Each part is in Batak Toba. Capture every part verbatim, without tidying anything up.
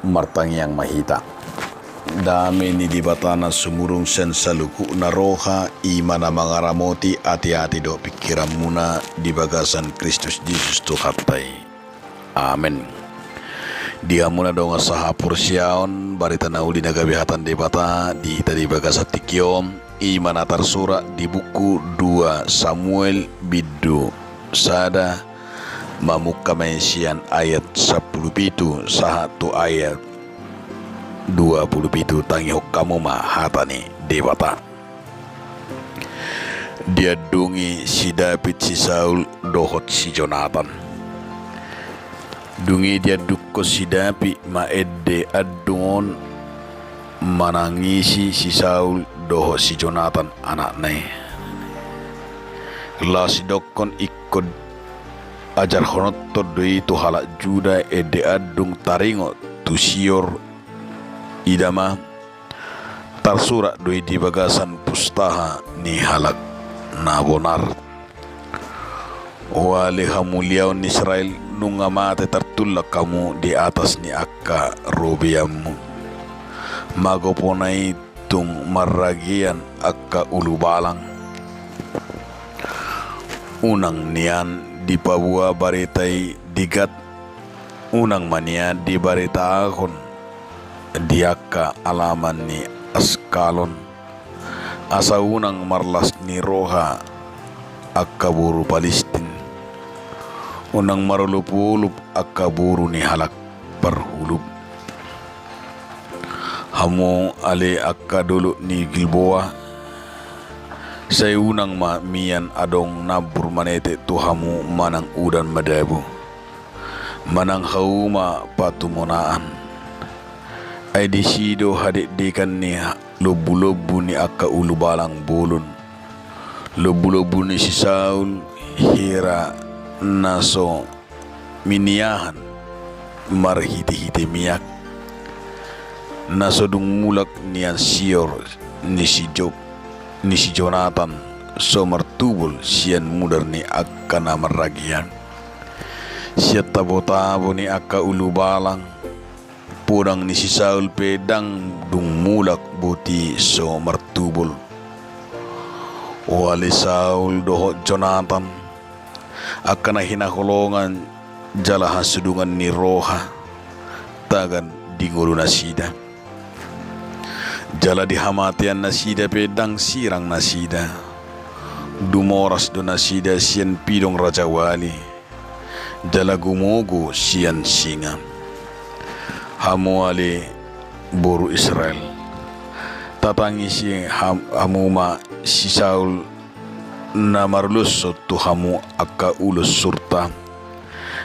Martangiang ma hita. Dame ni Debata na sumurung sian saluhutna roha, i ma na mangaramoti ateate dohot pingkiranmuna di bagasan Kristus Jesus Tuhanta i. Amen. Di hamu na dongan sahaporseaon, barita na uli na gabe hata ni Debata di hita di bagasan tingki on, i ma na tarsurat di buku dua Samuel bindu sada, mamungka ma i sian ayat sampulu pitu sahat tu ayat dua pulu pitu. Tangihon hamu ma hata ni Debata. Diandungi si David si Saul dohot si Jonatan. Dung i diandungkon si David ma ende andung on manangisi si Saul dohot si Jonatan anakna i. Laos didokkon ingkon ajarhononton do i tu halak Juda ende andung taringot tu sior. Ida ma, tarsurat do i di bagasan pustaha ni halak na bonar. Wale hamuliaon ni Israel, nunga mate tartullang hamu di atas ni angka robeanmu. Mago pona i tung marragean angka ulubalang. Unang nian dipaboa barita i di Gat, unang ma nian dibaritahon di angka alaman ni Askalon. Asa unang marlas ni roha angka boru Palistin, unang marolopolop angka boru ni halak parhulum. Hamu ale angka dolok ni Gilboa, sai unang ma mian adong nambur manetek tu hamu manang udan madabu, manang hauma patumonaan. Ai disi do hadekdekan ni lombulombu ni angka ulubalang bolon, lombulombu ni si Saul, hira na so miniahan marhitehite miak, na so dung mulak nian sior ni si Jo-, ni si Jonatan, so martubol sian mudar ni angka na marragean, sian tabotabo ni angka ulubalang. Podang ni si Saul pe ndang dung mulak boti so martubol. Wale Saul dohot Jonatan, angka na hinaholongan jala hasudungan ni roha, tagan di ngolunasida. Jala di hamateannasida pe ndang sirang nasida. Dumoras do nasida sian pidong rajawali, jala gumogo sian singa. Hamu ale boru Israel, tatangisi ham-, hamu ma si Saul na maruloshon tu hamu angka ulos surta,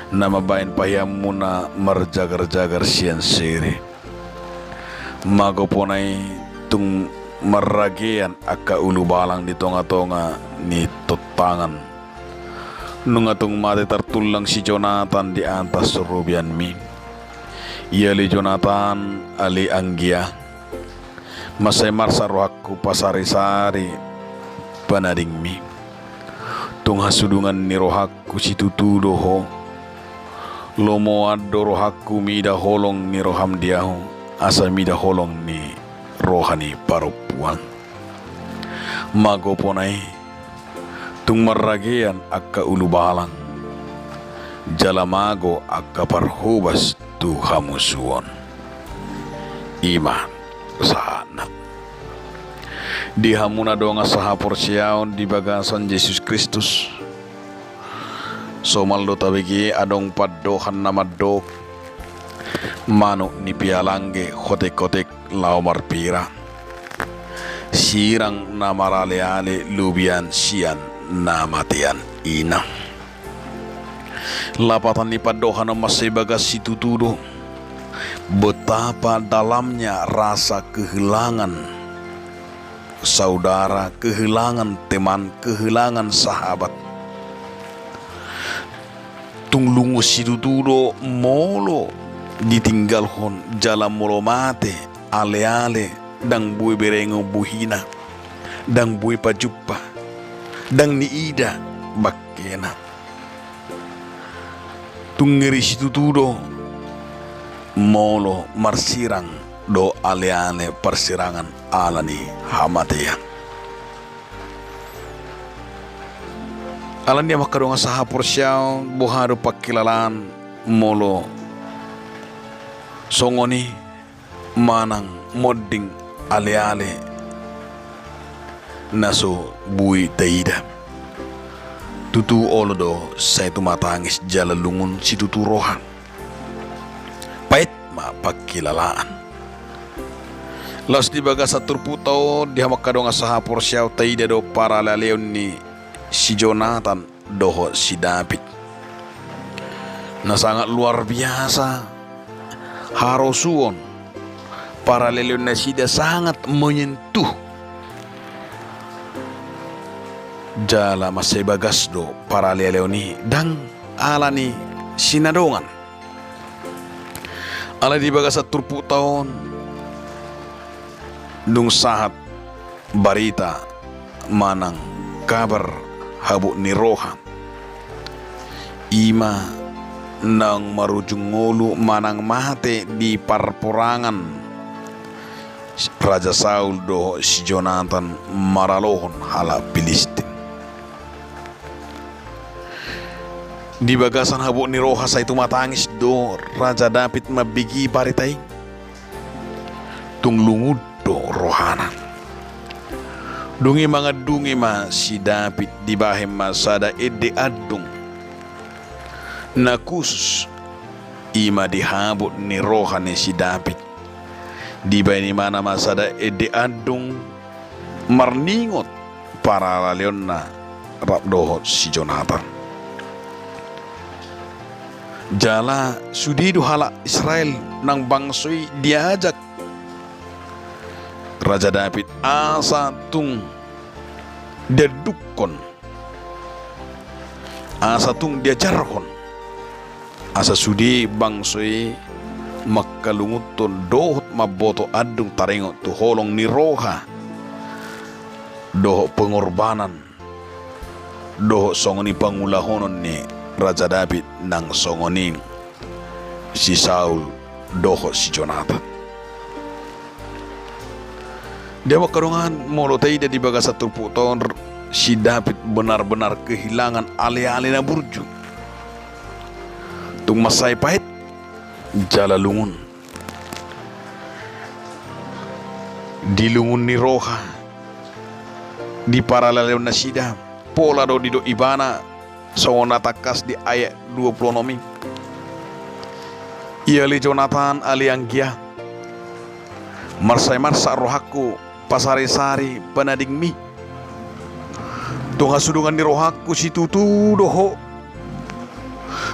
na mambahen paheanmuna marjagarjagar sian Seire. Mago pona i tung marragean angka ulubalang di tongatonga ni tontangan. Nunga tung mate tartullang si Jonatan di atas robeanmi. I ale Jonatan, ale anggia, mansai marsak rohangku pasarisari panadingmi. Tung hasudungan ni rohangku situtu do ho. Lomoan do rohangku mida holong ni roham di ahu, asa mida holong ni roha ni parompuan. Mago pona i, tung marragean angka ulubalang, jala mago angka parhobas tu hamusuon. I ma sahatna. Di hamu na dongan sahaporseaon di bagasan Jesus Kristus, somal do tabege adong pandohan na mandok: Manuk ni pialangge hotekhotek laho marpira, sirang na maraleale lobian sian na matean ina. Lapatan ni pandohan on mansai bagas situtu do betapa dalamnya rasa kehilangan saudara, kehilangan teman, kehilangan sahabat. Tung lungun situtu do molo ditinggalhon jala molo mate aleale, ndang boi berengon bohina, ndang boi pajumpa, ndang niida bangkena. Tung ngeri situtu do molo marsirang do aleale parsirangan ala ni hamatean. Ala ni i, angka dongan sahaporseaon, boha do pangkilalaan molo songon i manang monding aleale na so boi taida? Tutu olo do sai tumatangis jala lungun situtu roha. Paet ma pangkilalaan. Laos di bagasan turpukta on, di hamu angka dongan sahaporseaon, taida do paralealeon ni si Jonatan dohot si David. Na sangat luar biasa harosuon paralealeon nasida, sangat menyentuh. Jala mansai bagas do paralealeon i, ndang ala ni sinadongan. Alai di bagasan turpukta on dung sahat barita manang kabar habot ni roha, i ma naung marujung ngolu manang mate di parporangan Raja Saul dohot si Jonatan maralohon halak Pilistin. Di bagasan habot ni roha sai tumatangis do Raja David mambege barita i. Tung lungun do rohana. Dung i mangandungi ma si David, dibahen ma sada ende andung na khusus, i ma di habot ni roha ni si David. Dibahen ibana ma sada ende andung marningot paralealeonna rap dohot si Jonatan. Jala sude do halak Israel nang bangso i diajak Raja David asa tung diandukkon, asa tung diajarhon, asa sude bangso i mangkalungunhon dohot mamboto andung taringot tu holong ni roha dohot pengorbanan dohot songon i pangulahonon ni Raja David nang songon i si Saul dohot si Jonatan. Di hamu angka dongan, molo taida di bagasan turpukta on, si David benar-benar kehilangan aleale na burju. Tung mansai paet jala lungun. Di lungun ni roha, di paralealeon nasida, pola do didok ibana songon na tangkas di ayat dua pulu onom i: Ia ale Jonatan, ale anggia, marsai marsak rohangku pasari-sari panadingmi. Tung hasudungan ni rohangku situtu do ho.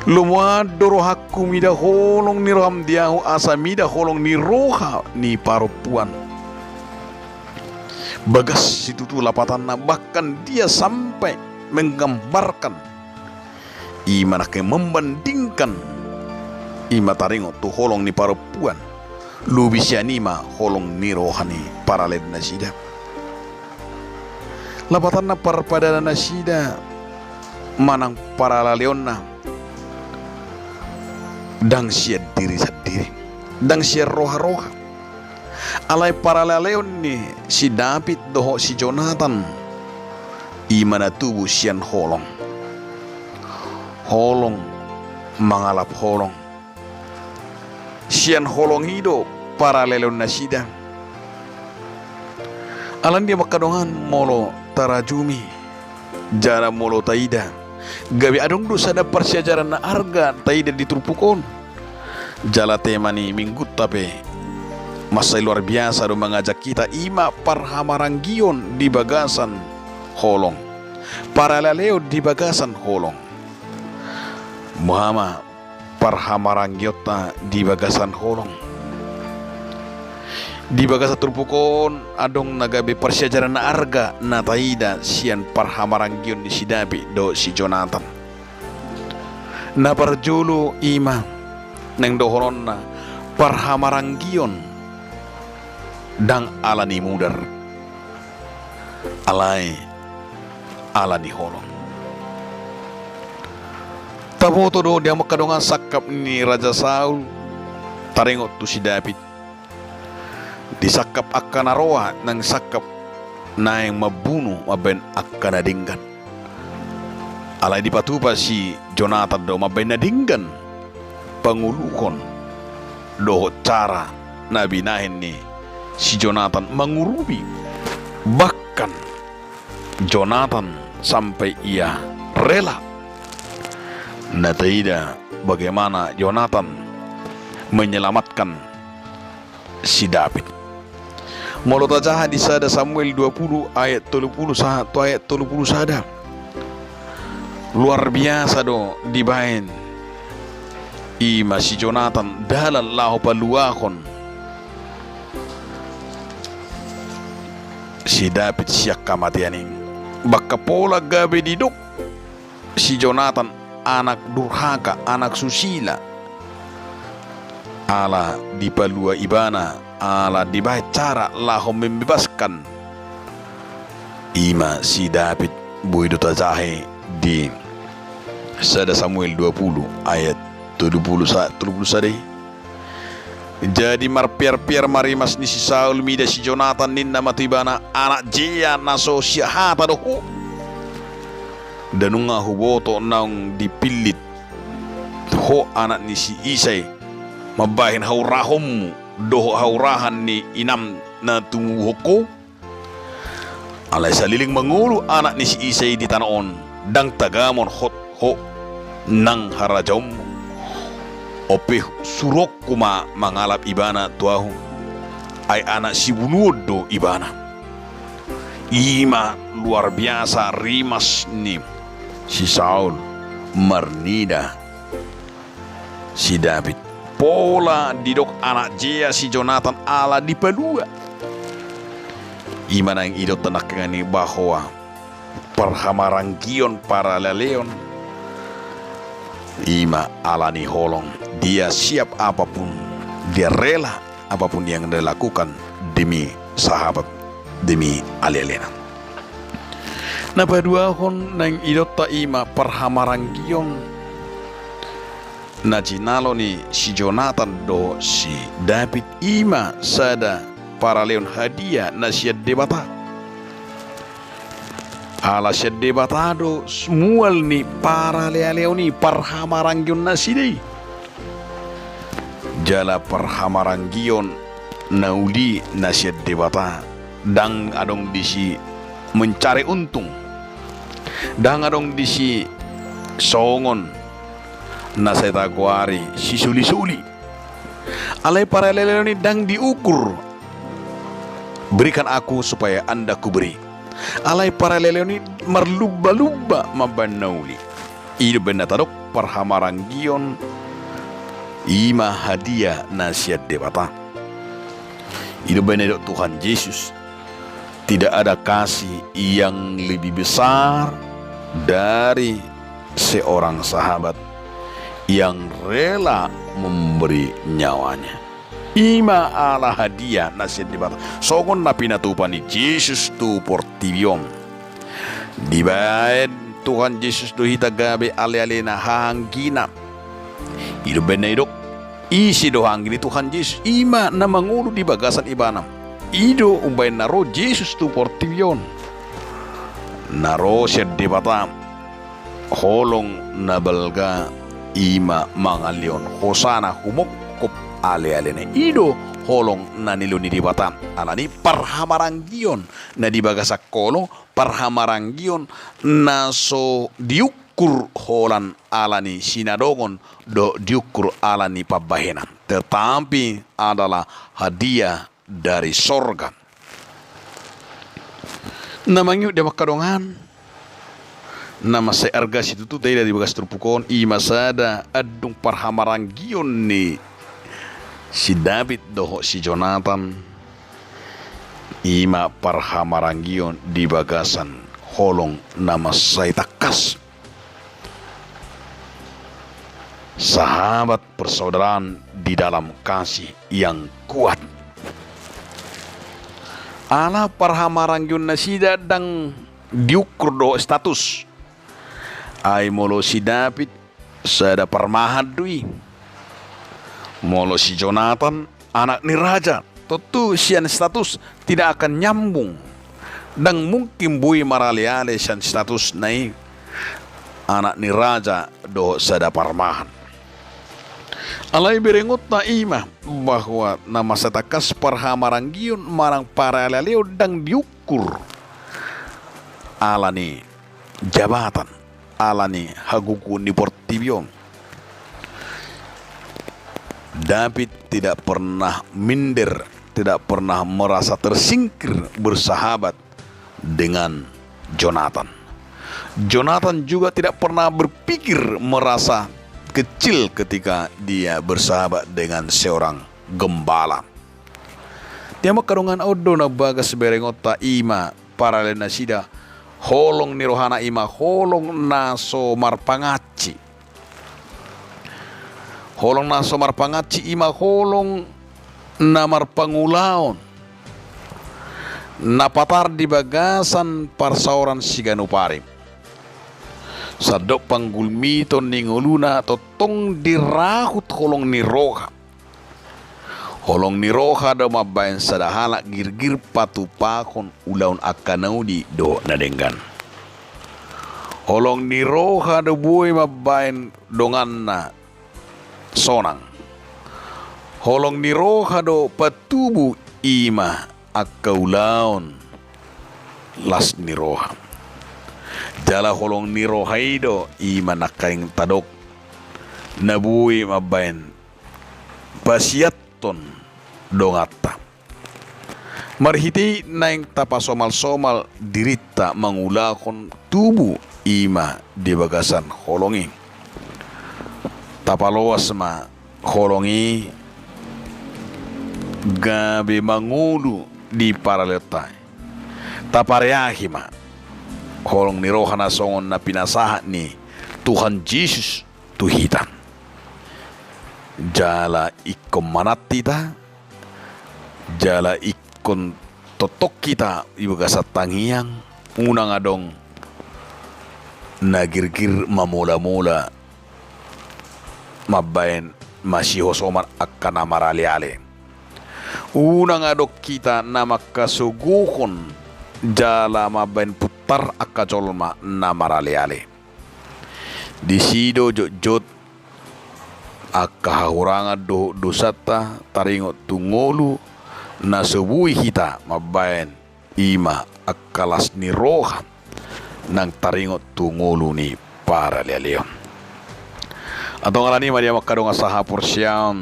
Lomoan do rohangku mida holong ni roham di ahu, asa mida holong ni roha ni parompuan. Bagas situtu lapatanna, bahkan dia sampai menggambarkan, i ma nangkin membandingkan, i ma taringot tu holong ni parompuan, lobi sian i ma holong ni roha ni paralealeon nasida. Lapatanna, parpadanan nasida manang paralealeonna ndang sian diri sandiri, ndang sian roha-roha. Alai paralealeon ni si David dohot si Jonatan, i ma na tubu sian holong. Holong mangalap holong. Sian holong i do paralealeon nasida. Ala ni i, hamu angka dongan, molo tarajumi jala molo taida, gabe adong do sada parsiajaran na arga taida di turpuk on. Jala tema ni Minggunta pe mansai luar biasa do mangajak hita, i ma parhamaranggion di bagasan holong. Paralealeon di bagasan holong. Boha ma parhamaranggion ta di bagasan holong? Di bagasan turpuk on adong na gabe parsiajaran na arga na taida sian parhamaranggion ni si David dohot si Jonatan. Na parjolo i ma naeng dohononna, parhamaranggion ndang ala ni mudar, alai ala ni holong. Taboto do di hamu angka dongan sangkap ni Raja Saul taringot tu si David. Disangkap angka na roa nang sangkap naeng mambunu mambaen angka na denggan. Alai dipatupa si Jonatan do mambaen na denggan pangoluhon dohot cara na binahen ni si Jonatan mangurupi. Bahkan Jonatan sampai ia rela. Na taida bagaimana Jonatan menyelamatkan si David. Molo tajaha di sada Samuel dua puluh ayat tolu puluh sahat tu ayat tolu puluh sada. Luar biasa do dibaen i ma si Jonatan dalan laho paluahon si David sian hamatean i. Bahkan pola gabe didok si Jonatan anak durhaka, anak susila. Ala dipalua ibana, ala dibaen cara laho membebaskan i ma si David. Boi do tajaha i di sada Samuel dua puluh ayat tolu puluh sa-, tolu puluh sada i. Jadi marpear-pear ma rimas ni si Saul mida si Jonatan, ninna ma tu ibana, anak jea na so sihat hata do ho? Nda nunga huboto naung dipillit ho anak ni si Isai mambahen haurahonmu dohot haurahan ni inam na tumubuhon ho? Alai saleleng mangolu anak ni si Isai di tano on, ndang tagamon hot ho nang harajaonmu. On pe suruonku ma mangalap ibana tu ahu, ai anak sibunuon do ibana. I ma luar biasa rimas ni si Saul marnida si David. Pola didok anak jea si Jonatan ala dipalua. I ma naeng idaonta nangkiningan i bahwa parhamaranggion, paralealeon, i ma ala ni holong. Dia siap apapun, dia rela apapun yang dia lakukan demi sahabat, demi alealena. Na paduahon naeng idaonta i ma parhamaranggion na jinalo ni si Jonatan dohot si David, i ma sada paralealeon hadia na sian Debata. Ala sian Debata do mual ni paralealeon i, parhamaranggion nasida i. Jala parhamaranggion na uli na sian Debata, ndang adong disi mencari untung, ndang adong disi songon na sai tagoari sisulisuli. Alai paralealeon i ndang diukur, berikan aku supaya anda kuberi. Alai paralealeon i marlumbalumba mambaen na uli. I do umbaen na tadok parhamaranggion, i ma hadia na sian Debata. I do umbaen na didok Tuhan Jesus, tidak ada kasih yang lebih besar dari seorang sahabat yang rela memberi nyawanya. I ma ala hadia na sian Debata, songon na pinatupa ni Jesus tu portibi on. Dibaen Tuhan Jesus do hita gabe alealena, hahaanggina. I do umbaen na didok, ise do hahaanggi ni Tuhan Jesus? I ma na mangolu di bagasan ibana. I do umbaen na ro Jesus tu portibi on. Na ro sian Debata holong na balga, i ma mangalehon hosana humongkop alealena. I do holong na nilehon ni Debata. Alani parhamaranggion na di bagasan holong, parhamaranggion na so diukur holan ala ni sinadongan dohot diukur ala ni pambahenan, tetapi adalah hadiah dari sorga. Na mangihut di hamu angka dongan, na mansai arga situtu taida di bagas turpuk on, i ma sada andung parhamaranggion ni si David dohot si Jonatan, i ma parhamaranggion di bagasan holong na mansai tangkas. Sahabat persaudaraan di dalam kasih yang kuat. Ala parhamaranggion nasida ndang diukur dohot status. Ai molo si David sada parmahan do i. Molo si Jonatan, anak ni raja, tontu sian status tidak akan nyambung. Ndang mungkin boi maraleale sian statusna i anak ni raja dohot sada parmahan. Alai berengonta i ma bahwa na masa tangkas parhamaranggion manang paralealeon ndang diukur ala ni jabatan, ala ni hagogoon ni portibi on. David tidak pernah minder, tidak pernah merasa tersingkir bersahabat dengan Jonatan. Jonatan juga tidak pernah berpikir merasa kecil ketika dia bersahabat dengan seorang gembala. Di angka dongan, on do na bagas berengonta i ma paralealenna nasida, holong ni rohana i ma holong na so marpangansi. Holong na so marpangansi i ma holong na marpangulaon, na patar di bagasan parsaoran siganup ari. Sandok panggulmiton ni ngoluna tongtong dirahut holong ni roha. Holong ni roha do mambaen sada halak girgir patupahon ulaon angka na uli dohot na denggan. Holong ni roha do boi mambaen donganna sonang. Holong ni roha do patubu i ma angka ulaon las ni roha. Jala holong ni roha i do i ma nangkaning tadok na boi mambaen pasianthon donganta. Marhite naeng tapasomalsomal dirinta mangulahon tubu i ma di bagasan holong i. Tapaloas ma holong i gabe mangolu di paralealenonta. Tapareahi ma holong ni roha na songon na pinasahat ni Tuhan Jesus tu hita. Jala ingkon manat hita, jala ingkon tongtong hita di bagasan tangiang, unang adong na girgir mamolamola mambaen masihosoman angka na maraleale. Unang adong hita na mangkasogohon jala mambaen puntar angka jolma na maraleale. Disi do jotjot angka hahurangan dohot dosanta taringot tu ngolu na so boi hita mambaen i ma angka las ni roha nang taringot tu ngolu ni paralealeon. Antong alani i ma di angka dongan sahaporseaon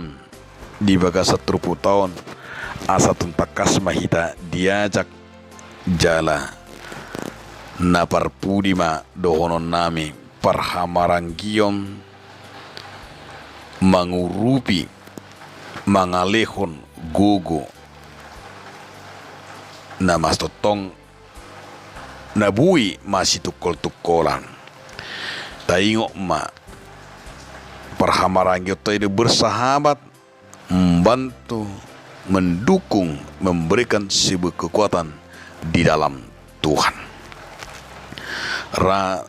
di bagasan turpukta on, asa tung tangkas ma hita diajak jala na parpudi ma dohononnami parhamaranggion mangurupi mangalehon gogo na mastongtong na boi masitungkoltungkolan. Taingot ma parhamaranggion i do bersahabat, membantu, mendukung, memberikan sebuah kekuatan di dalam Tuhan. Ra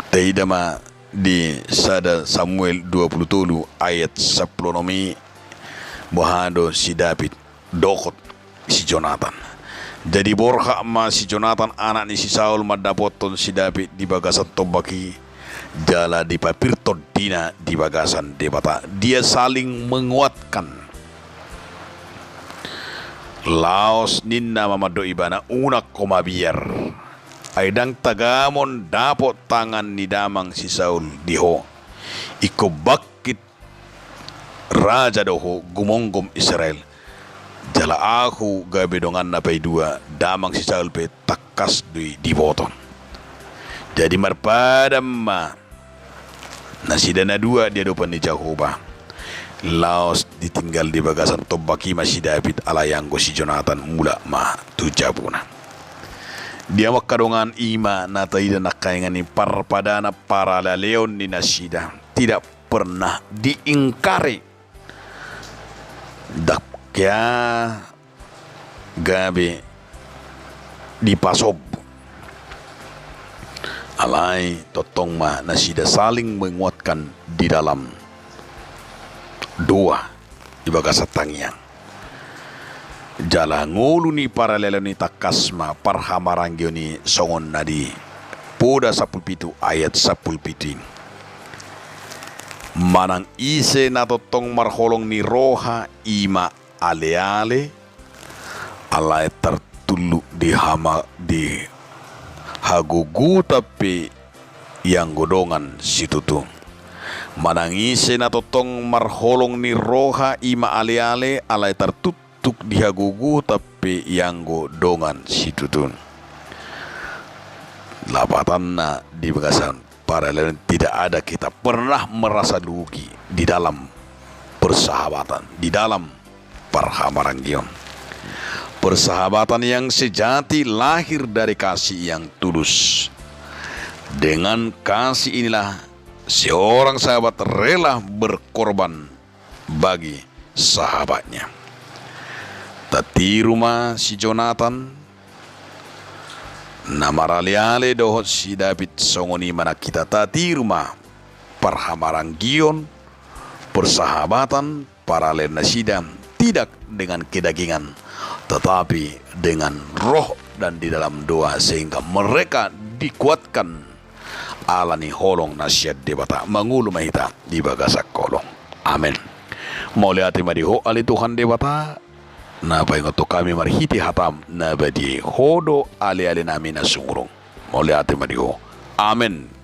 taida ma di sada Samuel dua pulu tolu ayat sampulu onom i, boha do si David dohot si Jonatan. Jadi borhat ma si Jonatan anak ni si Saul mandapothon si David di bagasan tombak i, jala dipapir tondina di bagasan Debata. Dia saling menguatkan. Laos ninna ma mandok ibana, unang ho mabiar. Ai ndang tagamon dapot tangan ni damang si Saul di ho. Ingkon bangkit raja do ho gumomgom Israel. Jala ahu gabe donganna paidua, damang si Saul pe tangkas do i diboto. Jadi marpadan ma nasida na dua di adopan ni Jahowa. Laos ditinggal di bagasan tombak i ma si David, alai anggo si Jonatan mulak ma tu jabuna. Di angka dongan, i ma na taida nangkaningan ni parpadanan paralealeon ni nasida. Tidak pernah diingkari. Ndang hea gabe dipasombu. Alai tongtong ma nasida saling menguatkan di dalam dua di bagasan tangiang. Jala ngolu ni paralealeon i tangkas ma parhamaranggion i songon na di Poda sampulu pitu ayat sampulu pitu i. Manang ise na tongtong marholong ni roha i ma aleale, alai tartunduk di hama-, di hagogotan pe ianggo dongan situtu. Manang ise na tongtong marholong ni roha i ma aleale, alai tartunduk di hagogotan pe ianggo dongan situtu. Lapatanna di bagasan paralealeon, tidak ada kita pernah merasa lugi di dalam persahabatan, di dalam parhamaranggion. Persahabatan yang sejati lahir dari kasih yang tulus. Dengan kasih inilah seorang sahabat rela berkorban bagi sahabatnya. Tatiru ma si Jonatan na maraleale dohot si David songon i ma nang hita, tatiru ma parhamaranggion, persahabatan paralealenna nasida, tidak dengan kedagingan, tetapi dengan roh dan di dalam doa, sehingga mereka dikuatkan ala ni holong na sian Debata. Mangolu ma hita di bagasan holong. Amen. Mauliate ma di Ho ale Tuhan Debata, na paingothon hami marhite hataM na badia i. Ho do aleale nami na sumurung. Mauliate ma di Ho. Amen.